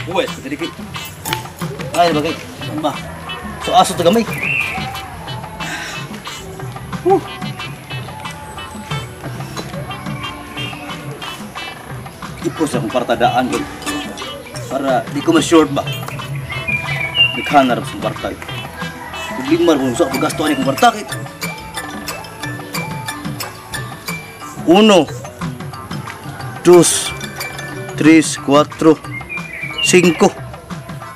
Uwes, dili kay. Ay bagay. Ba. So aso to gamay. Huh. Ipos akong kwarta daan gud. Para di ko ma-short ba. Daghan na ra sa kwarta. Problema ra kung sa paggasto ani kong kwarta kay. 1 2 3 4 5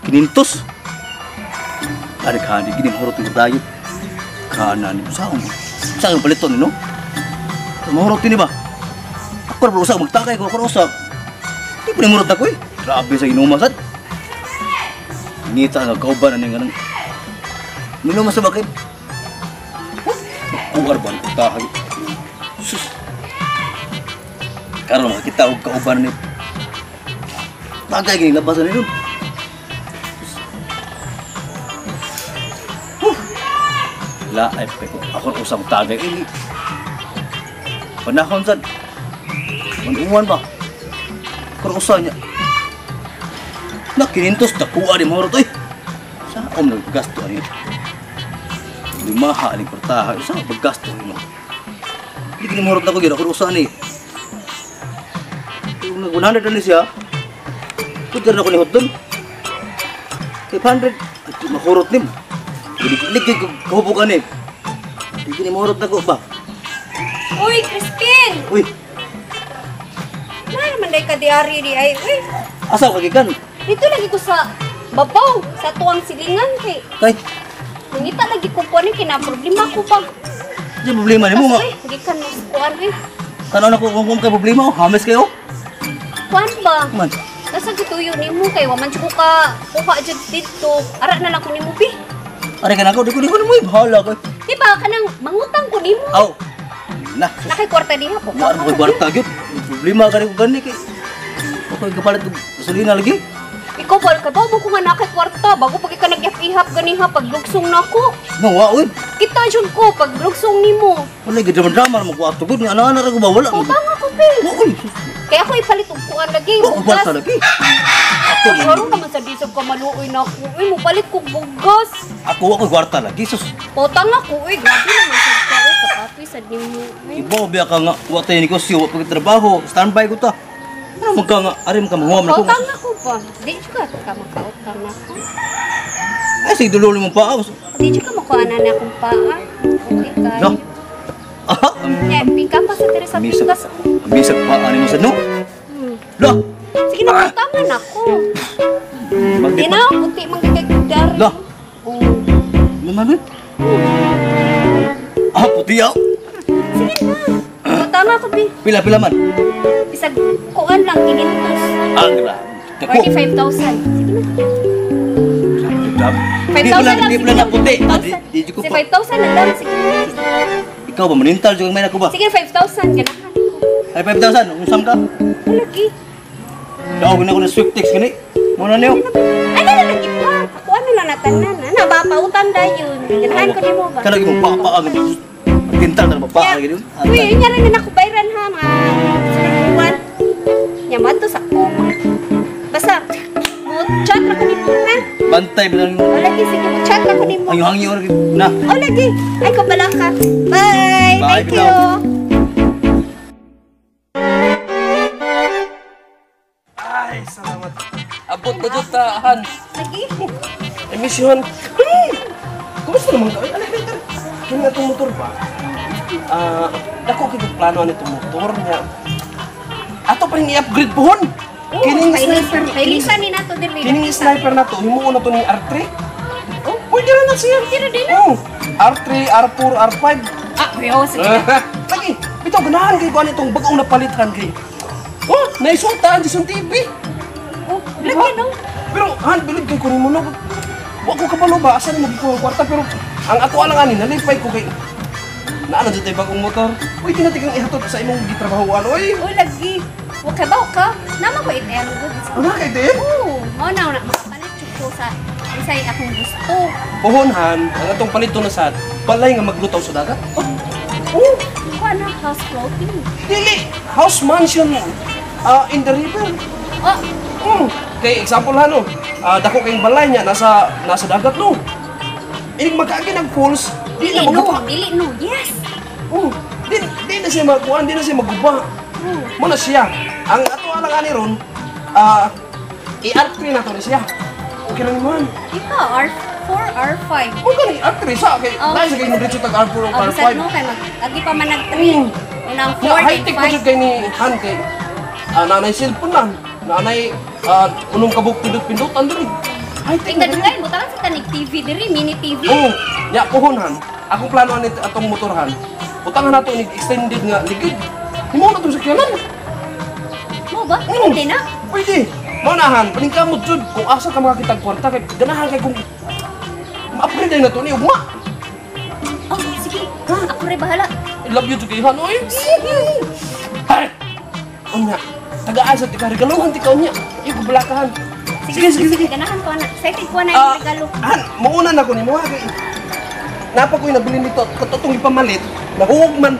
500. Ari ka di gini mahurot ng tayo. Kana ni sa ang paliton no? Mahurot ni ba? Ako ra usag magtakay ko ako usag. Di pa ni murot ako eh. Grabe sa inuma sad. Ngita nga kauban ani nga nang. Minuma sa bakit? Kuar ba ni tahay? Sus. Karon makakita og kauban ni. Tagay gini labasan ni dun. La ay peko ako usang tagay ini. Panahon sad. Manuwan ba? Pero usa niya. Na kinintos dakuha ni mahurot oy. Sa om naggasto ani. Limaha ani kwartaha usa paggasto nimo. Di kini mahurot nako gyud ako usa ni. Kung nag 100 ani siya. Pud na ko ni hotdon. 500 at mahurot nimo. Liglig kahubog ani. Di kini mahurot nako ba. Uy, Crispin. Uy. Na naman day ka diari di ay. Uy. Asa ka gikan? Dito lagi ko sa babaw, sa tuwang silingan kay. Kay. Nangita lagi ko kuan kay na problema ko pa. Di problema nimo nga. Uy, gikan mo sa kuan eh. Tanaw na ko kung kay problema, hames kayo. Kuan ba? Man. Nasa gituyo nimo kay wa man ko ka kuha jud didto. Ara na lang ko nimo bi. Ari ka nako, di ko nimo bahala kay. Di ba kanang mangutang ko nimo? Aw. Na. Nakay kwarta diha po. Wa ko kwarta gyud. Problema ka ko gani kay. Ako kapalit og gasolina lagi. Ikaw ba ka ba mo ko nga nakay kwarta bago pag ka nagyap-ihap ganiha paglugsong nako. No wa oy. Kita jud ko paglugsong nimo. Wala gid drama mo ko ato gud ni ana-ana ra ko ba wala. Utang ako pe. Oy. Kaya ako ipalit og kuan lagi. Bugas. Lagi. Ako karon naman sa disog ka maluoy nako. Uy, mopalit ko bugas. Ako ako kwarta lagi sus. Utang ako uy, grabe naman sad ka uy, kakapoy sad nimo. Ibaw biya ka nga wa tay negosyo, wa pag trabaho, standby ko ta. Ano man ka nga ari man ka manguha man ako. Utang ako pa. Di jud ka makautang nako. Ay sige dulo mo paa. Di jud ka makuha na akong paa. Okay ka. No. Ah, nya pika pa sa diri sa pikas. Bisag paa nimo sad no. Lah. Sige na utangan ako. Di na puti man kay dari. Lah. Oh. Naman. Ah, puti ah. Sige na. Utang ako bi. Pila-pila man. Bisag kuan lang 500. Ah, di ba? 45,000. Sige na. 5,000 lang. Di pala na puti. Di ko pa. 5,000 na lang. Sige. Ikaw ba manintal jud may nako ba? Sige 5,000 ganahan ko. Ay 5,000 unsam ka? Lagi. Daog na ko na Swiftex gani. Mo na niyo. Ay na lagi pa. Ako ano lang natanan. Ana ba pautan dayon. Ganahan ko nimo ba? Kana gyud mo paa gani. Tintal na paa gani. Uy, nya ra na nako bayran ha mga sulod. Nya madto sa ko. Basta mo chat ra ko nimo ha. Bantay ba nimo? O lagi sige mo chat ra ko nimo. Ang hangyo ra na. O lagi. Ay kabala ka. Bye. Bye. Thank you. Ay, salamat. Abot na dyan tahan. Lagi. Emisyon. Kumusta naman ka? Ay, alay, later. Kini nga itong motor ba? Dako kay plano ani itong motor niya. Ato pa rin i-upgrade pohon. Kining sniper. Pailisan ni nato diri. Kining sniper na to, himuon na to ning R3. Oh, pwede na na siya. Pwede na din. Oh, R3, R4, R5. Ah, oh, sige. Lagi, bitaw ganahan kay kuan itong bag-ong napalitan kay. Oh, naisultaan di TV. Oh, lagi no. Pero han bilib kay kunin mo no. Wa ko kabalo ba asa ni magikuha ang kwarta pero ang ako lang ani nalipay ko kay naano jud tay bagong motor. Uy, di natin kang ihatod sa imong gitrabahoan oy. Uy, lagi. Wa ka ba ka? Nama ko ATM gud. Ano kay ATM? Oo, mao na na makapalit jud ko sa isay akong gusto. Pohon han, ang atong palito na sad, balay nga maglutaw sa dagat. Oh. Oh, kuan na house floating. Dili, house mansion in the river. Oh. Oh. Kay example ha no, dako kayong balay niya nasa dagat no. Inig makaagi ng falls, di na maguba. Dili no, yes. Oh, di na siya makuan, di na siya maguba. Mo na siya. Ang ato alang ani ron, i-R3 na to ni siya. Okay na naman. Ika, R4, R5. O gani, R3 sa kay dai sa kay mo diretso tag R4 o R5. Bisag no kay mag-agi pa man nag 3. Unang 4 high-tech pa jud kay ni Han kay nanay cellphone lang. Nanay unong kabuk pindot-pindutan diri. High-tech. Tingnan butangan sa tanig TV diri, mini TV. Oh, nya puhon han. Akong plano ani atong motorhan. Butangan nato ni extended nga ligid. Himo na tong sakyanan. Mo ba? Pwede na? Pwede. Mao na han, paningkamot jud kung asa ka makakitag kwarta kay ganahan kay kung ma-upgrade na to ni ugma. Oh, sige. Ha? Ako rin bahala. I love you jud kay han oy. Hay. Unya, tagaan sa tika regaluhan ti ka unya. Iyo balakahan. Sige, sige, sige. Ganahan ko na. Excited ko na yung regalo. Han, muuna na ko nimo ha kay napa ko'y nabilin dito katong ipamalit, nahuog man.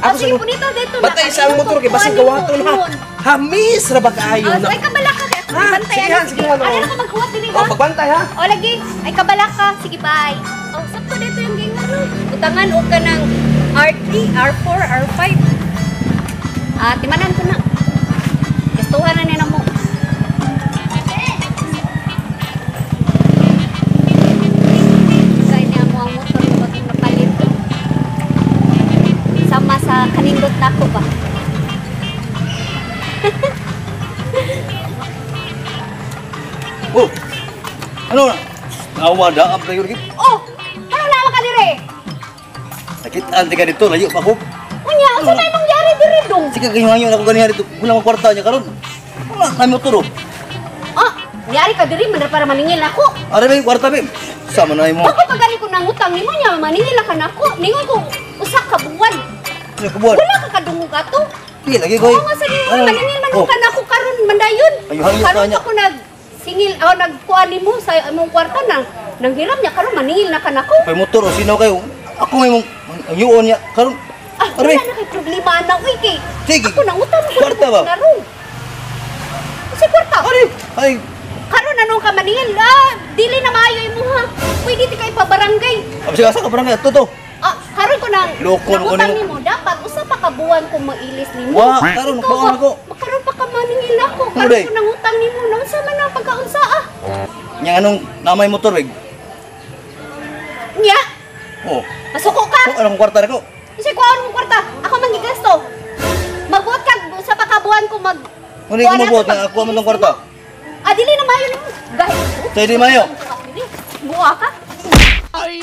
Ako sige, punito dito na. Batay sa ang motor kay basig gawaton ha. Hamis ra ba kaayo na. Ay kabala ka kay ako bantay. Sige, sige. Ano na ko maghuwat dinhi ha? Oh, pagbantay ha. O lagi, ay kabala ka. Sige, bye. Oh, sakto dito yung gingan no. Butangan og kanang R3, R4, R5. Timanan ko na. Gustuhan na ni namo. Kay niya mo ang motor na bagong napalit. Sama sa kanindot nako ba. Oh. Ano na? Awa da am kayo lagi. Oh, ano na ka dire? Nakitaan ti ka dito layo pa ko. Unya, unsa may mangyari dire dong? Sige kayo ngayon ako ganiha dito. Kulang ang kwarta niya karon. Wala na motor oh. Ah, yari ka diri man para maningil ako. Are may kwarta be. Sama na imo. Ako pa gani ko nangutang nimo nya maningil ka nako. Ningon ko usa ka buwan. Usa ka buwan. Wala ka kadungog ato. Di lagi ko. Oo nga sa nimo maningil man ka nako karon mandayon. Karon ako nag singil o nagkuha nimo sa imong kwarta nang nanghiram niya karon maningil na ka nako. Kay motor o sino kayo? Ako may mong ang yuon niya karon. Ah, wala na kay problema na uy kay. Ako nangutang ko kwarta ba? Sa kwarta. Ay, karon anong ka maningil? Dili na maayo imo ha. Pwede ti kay pa barangay. Abi sa ka barangay ato to. Ah, karon ko nang loko nangutang nimo dapat usa pa ka buwan ko mailis nimo. Wa, karon ko ako. Makaron pa ka maningil ako. Karon ko nangutang nimo naunsa man ang pagkaunsa ah. Nya anong namay motor wig? Nya? Oh. Masuko ka. Ko anong kwarta nako? Kasi ko anong kwarta? Ako mangigasto. Magbuot ka usa pa ka buwan ko mag. Ngani ko mabuot nga ako man tong kwarta. Ah, dili na maayo nimo. Gahit. Sa dili maayo. Buwa ka. Ay.